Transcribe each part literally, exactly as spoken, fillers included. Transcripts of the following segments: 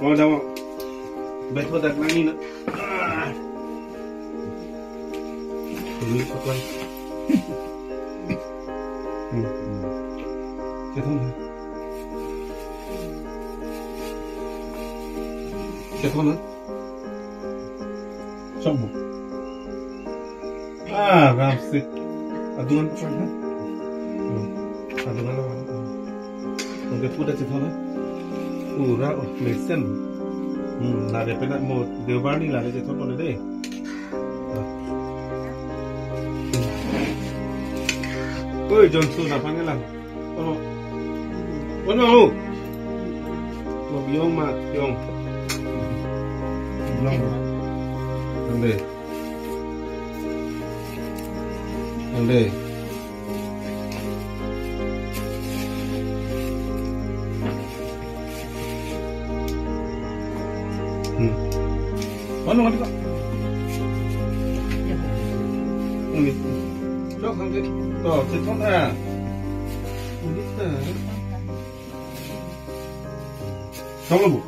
Oh, damo. Betul dak lagi na. Ah. Ini pakai. Hmm. Chetong na. Chetong na. Sok bu. Ah, ramsik. Adungan pakai na. Hmm. Adungan lo. Oke, puda chetong na. Pura, oh, mesen. Hmm, lare pena mo Deobar ni lare chetong lo de. Oi, Johnson, apa ni lang? Ono. Ono, oh. Mo biong ma, biong. Biong. Ande. Ande. Hmm. Mana, mana, Kak? Ini. Cok, nanti. Tuh, cetong, ah. Ini, ah. Cok, Bu.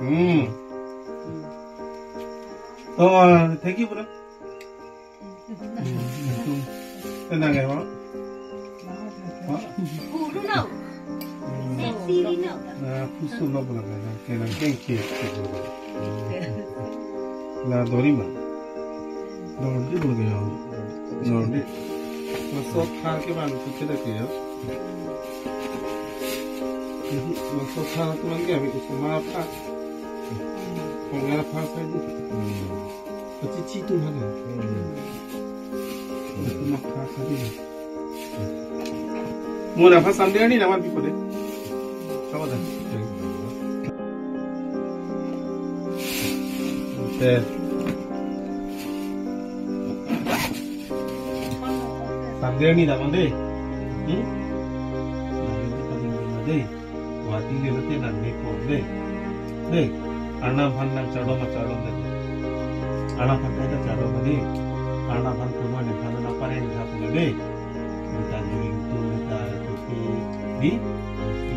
Hmm. Tuh, thank you, Bu. Tenang ya, Mak. Mak? Puro no. Sexy ri no. Na, puso no pula kaya. Kaya nang kengki. Na, dori ma. Dori pula kaya. Dori. Masuk hal ke mana tu kita kaya. Masuk hal tu mana kaya, itu semua apa? Pengen apa saja. Pati chitu hana. Hmm. Itu mak khas tadi. Mona pas sambil ni lawan pipo de. Sama dah. Oke. Sambil ni lawan de. Hmm? Sambil ni lawan de. Guwahati le lote nangmepo de. De, Arnam aphan nangchardom achardom de. Arnam aphan kaita chardom de. Arnam aphan kuno nephan nangpareng tha pu de. Neta jui tum, neta tupi di.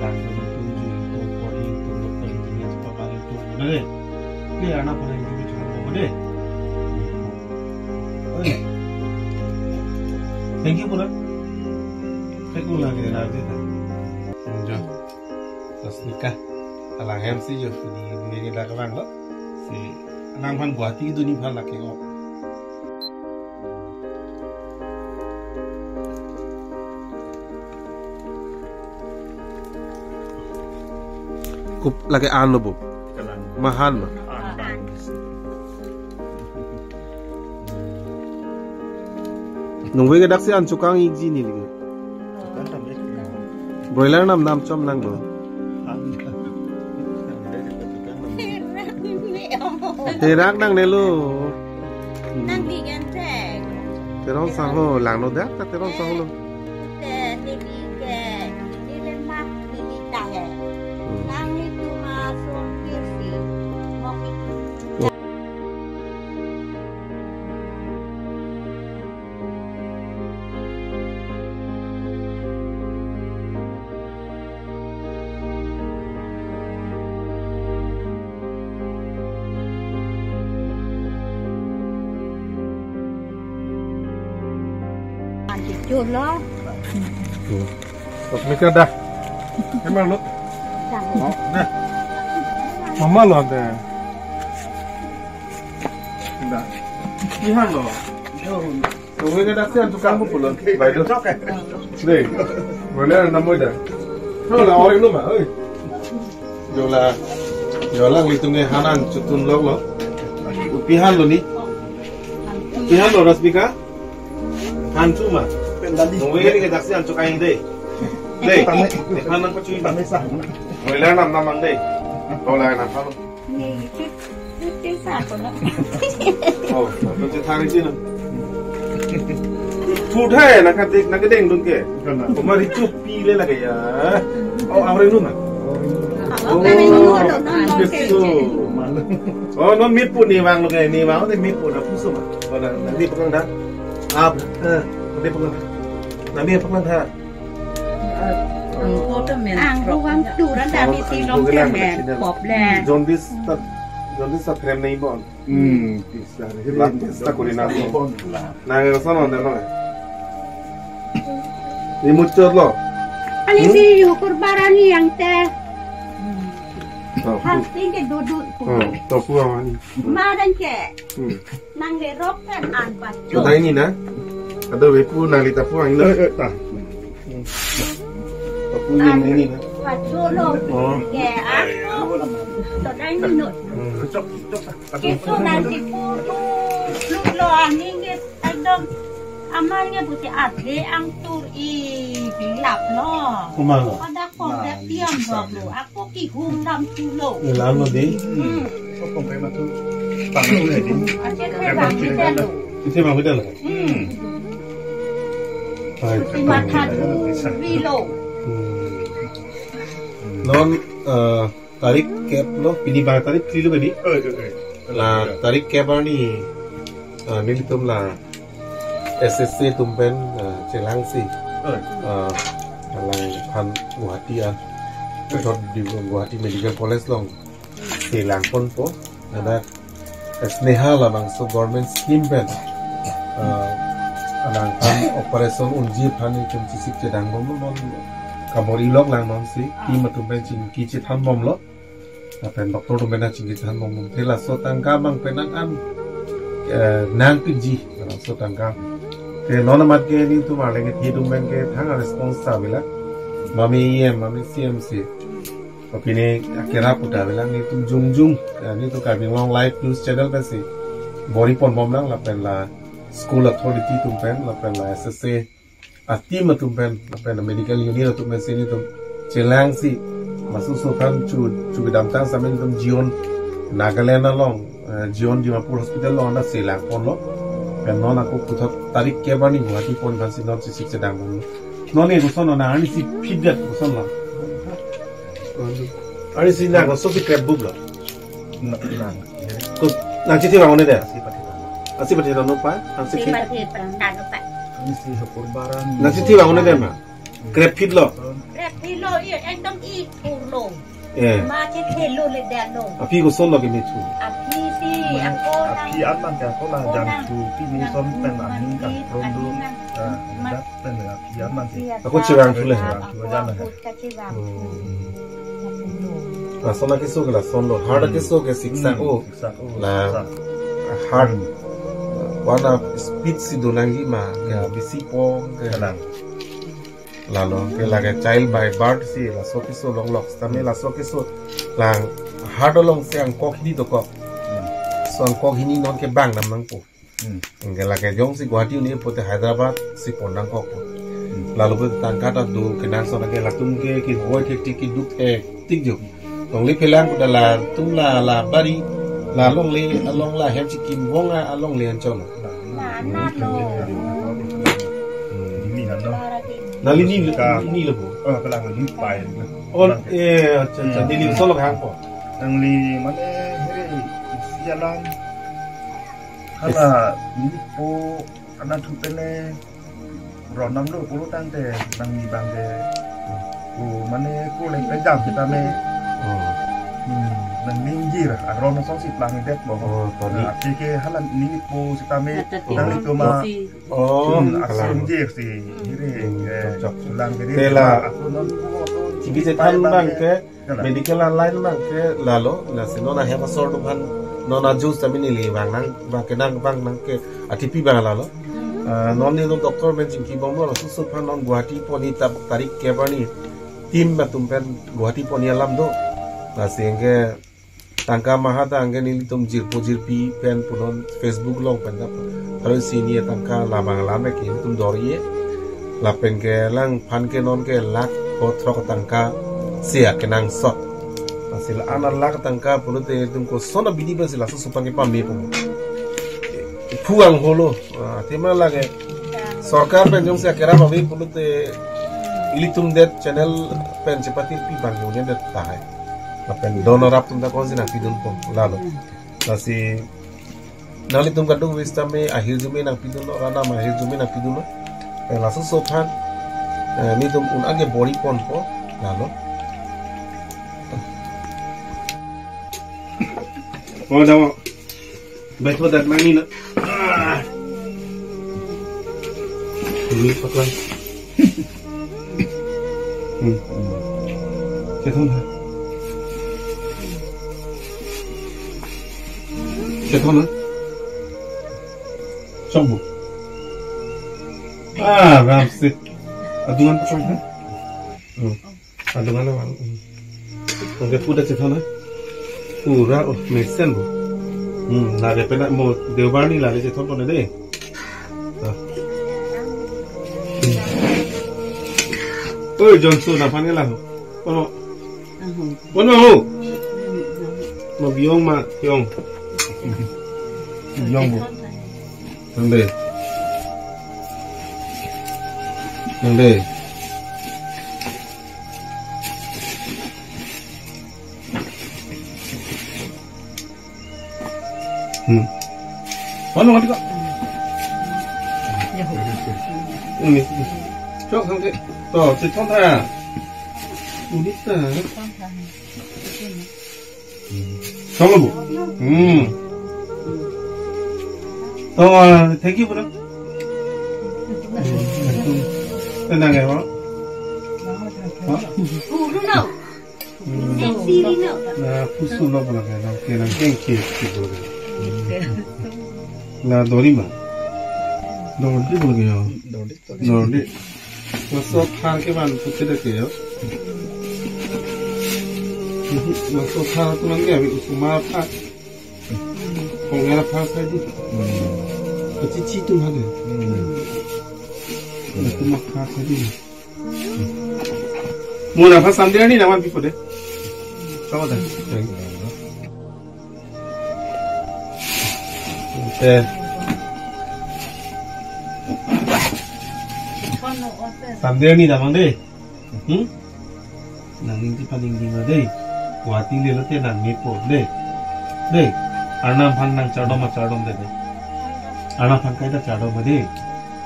Langdon tum, jui tum, pori tum, doktor, engineer, pabari tum pu de. De, Arnam aphan nangchardom de. Oi. Thank you pura. Thank you lagi lagi ta. Enjoy. Sasnika. Alang hem si jo, di, di, di, dak lang lo. Si, nang aphan Guwahati duni aphan lake o. Kup lake an lo bu. Kalang. Mahan ma. An, an. Nungve ke daksi an chukang ikji neli ke. Broiler nam nam chom nang bo. Terak nang nelo. Nang bigan tek. Terong sangho langno dak ta terong sangho lo. Te neli ke neli mak neli ta he. Hmm. Nang itu masuk kesi. Mau itu. Lanjut dulu. Tuh. Terus mikir dah. Emang lo? Dah. Oh, dah. Mama lo ada. Dah. Ihan lo. Nungve ke daksi an chukang bu pulo. Baik tu. Dei. Boleh nama dah. Lo la oi lo ma. Oi. Jola. Jola nelitum ke han an chotun lok lo. Pi han lo ni. Pi han lo Rasmika. Han chu ma. Nungve ke daksi an chukang dei. Dei. Han nangpachui. Boleh nam nam dei. Jola nam halo. Ni, itu, itu sa ko na. Oh, itu cethan isi na. Food hai, nangkadik, nangkadeng dun ke. Koma richu pile lake ya. Oh, awre nu na. Oh, awre nu na, na, na, beso. Oh, non mipu ni vang lo ke, ni vang ni mipu na puso ma. Oh, na, na, ni pekang dah. Ap, eh, ni pekang dah. Na, ni pekang dah. Ang ruang turan dari silong kemen pop le. Jaundice ta, jaundice ta frame nai bon. Hmm. Blood test ta kori nang. Nang rasa non deh no. Ini muncul lo. Ani Hmm? Si ukur barani yang teh. Tuh. Hal tinggi duduk. Hmm. Tuh, puang ani. Madan ke. Hmm. Nang lerok kan an bacu. Kota ini na. Ada wepu nang lita puang ini. Eh, eh, tah. Aku yang ini na. Bacu lo. Oh. Ke aku. Kota ini no. Hmm. Kisu nanti puru. Lo ani ke ekdom. Amal ke buti ade ang tur i bilap lo. Kumalo. Pada kong dia tiang dok lo. Aku kihum dam tulo. Ngelam lo di. Hmm. Sokong kayak matu. Pangan lo di. Aceh ke bang kita lo. Isi bang kita lo. Hmm. Hai. Lima satu kilo. Hmm. Non, eh, tarik kep lo, pini bang tarik kilo kadi? Oh, itu, itu. La tarik kep arni, eh, nelitum la S S A atum pen, eh, chelangsi. Oh. Eh, alangphan Guwahati a, puthot di Guwahati Medical College along chelangponpo. Ladak Sneha labangso government scheme pen, eh, alangphan operation unji aphan itum chesik chedang bomlo, non kabor-i lok lang non si, team atum pen chingki chethan bomlo. Lapen doctor atum pen chingki chethan bomlo. Te laso tangka abang pen an, eh, nangpiji, laso tangka. Te non amat ke nelitum arleng kethe atum pen ke thang a response ta avelang. Mami E M, mami C M si. Kopine akera puta avelang, nelitum jongjung, eh, nelitum Karbi Anglong Live News Channel pensi bor-i pon bomlang, lapen la school authority atum pen, lapen la S S A a-team atum pen, lapen la medical unit atum pensi nelitum chelangsi, laso aso aphan chu, chu kedamtang sitame nelitum Zion Nagaland along, eh, Zion Dimapur Hospital along anta chelangponlo. Pen non ako puthot tarik kep arni Guwahati pon aphansi non chesik chedang bomlo. Non e koson non, arnisi feedback koson lo? Arnisi nang koson si krep buk lo? Na, nang. Ko, nang chithi vang un-e det? Asi pathi vang. Asi pathi vang non pa? Nang chithi? Asi pathi vang non pa? Arnisi hakur baran. Nang chithi vang un-e det ma? Krep phit lo? Krep phit lo, iya, ekdom i kurlo. Eh. Ma ke khelo le dano. Aphi koson lo kemethu? Aphi si, ako nang. Aphi an nang ke ako nang jangthu, pini son pen aning kangkron do. Ah, dak pen aphi an nang ke. Ako chevangthu le. Ako chevang. Hmm. Lason akeso ke lason lo. Heart akeso ke siksak o. Siksak o. La heart. One of speed si do nangji ma, ke bisi pong ke. Kalang. Lalo ke lake child by birth si laso keso longlok sitame, laso keso lang heart along si angkok hini dokok. Hmm. So angkok hini non ke bang dam nangpo. Hmm. Anke lake jongsi Guwahati un-e pote Hyderabad si pon nangkokpo. Hmm. Lalo pote tangka ta do kenangsot ke latum ke kevoi thektik, keduk thektik jo. Longle phelang kuda latum la, la bari, la longle along la hem chikim bong a, alongle anchot lo. Nana lo. Hmm. Neli nana. Neli ni lo, ka, neli lo bo. Oh, phelang neli pai. Oh, eh, acha, acha, hmm, neli solo hangpo. Nangli mane here isi alam. Hala neli po anat thu pen le ron nam lo pulo tangte nangli bang ke. Ko mane ko le pejam kita me. Oh. Hmm, nangning jir, aron asong si plang det bo. Oh, tadi. Nah, aphi ke hala neli po sitame, nangli ko ma. Oh, hmm, kalang. Asong jir si. Hiri, hmm, eh, cocok. Sulang kiri. Tela. Aku non ko to. Chibi chethan bang ke. Kalang. Medical line abang ke lalo, lasi non ahem asor atum aphan non a-juice tame neli vang nang, vang kenang vang nang ke atipi abang lalo. Ah, non neli doctor pen chingki bomlo, laso aso aphan non Guwahati ponji ta tarik kep arni team atum pen Guwahati ponji alam do. Lasi anke tangka maha ta anke nelitum jirpo jirpi pen punon Facebook along pen ta. Halo sini tangka labang alam ke nelitum dor-i. Lapen ke alangphan ke non ke lakh ko throk tangka si akenangsot. Lasi la-an lakh tangka pulote itum koson abidi pensi laso aso aphan kepame pu. Phuang holo. Ah, tema lake sorkar pen jongsi akera pame pulote ilitum det channel pen chepatirpi abang jongsi det tahai. Lapen donor atum ta konsi nangpidunpo lalo. Lasi nanglitum kadokave sitame ahirjume nangpidunlo, ranam ahirjume nangpidunlo. Eh, laso aso aphan, eh, nelitum un-e ke bor-i ponpo, Lalo. Oh, damo. Baik, kau datang ni na. Ah. Ini paklan. Hmm. Chethan ha. Chethan ha. Chokbo. Ah, ramse. Adungan paklan ha. Hmm. Adung ano bang. Hmm. Oke, puda chethan na. Pura, oh, mesen bo. Hmm, lale pena mo Deobar ni lale chethan pon de. Ah. Hmm. Oi, Johnson, aphan ke lang? Kono? Kono ho? Ma biong ma, biong. Biong bo. Nang de. Nang de. Hmm. Kono mati ko. Ini. Chok sampai. To, chethan ta. Ini ta. Chok lo bo. Hmm. To, thank you, bro. Tenang ya, Pak. Pak. Next year, no. Na pusu lo pula ke, na ke na keng ke ke pula ke. Na dori ma. Dori pula ke yo. Dori. Laso phar ke van pute de ke yo. Laso phar tu man ke abi usuma phar. Kong era phar sa di. Kachichi tu hade. Usuma phar sa di. Mona pha samde ani naman pipo de. Chok ta. Eh. Samde ani naman de. Hmm? Nangning ti paning ding de. Guwahati le lote nang mepo de. De. Arnam aphan nang chardom ma chardom de de. Arnam aphan kaita chardom de.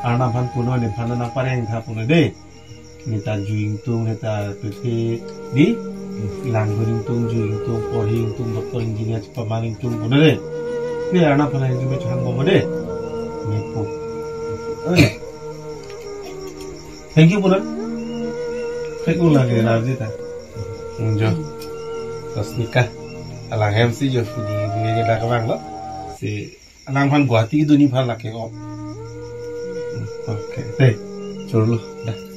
Arnam aphan puno ne aphan nang pareng tha puno de. Neta ju ingtung, neta pepe di, langdun ingtung, ju ingtung, porhi ingtung, doctor, engineer, chepamang ingtung, puno de. Ne Arnam aphan nang ju me chang bo de. Mepo. Oi. Thank you, puno. Thank you lagi, Rajita. Enjoy. Terus nikah. Alang hem si jo, di, di, di, belakang lo. Si Arnam aphan Guwahati duni aphan lake o. Oke, te, chorlo, dah.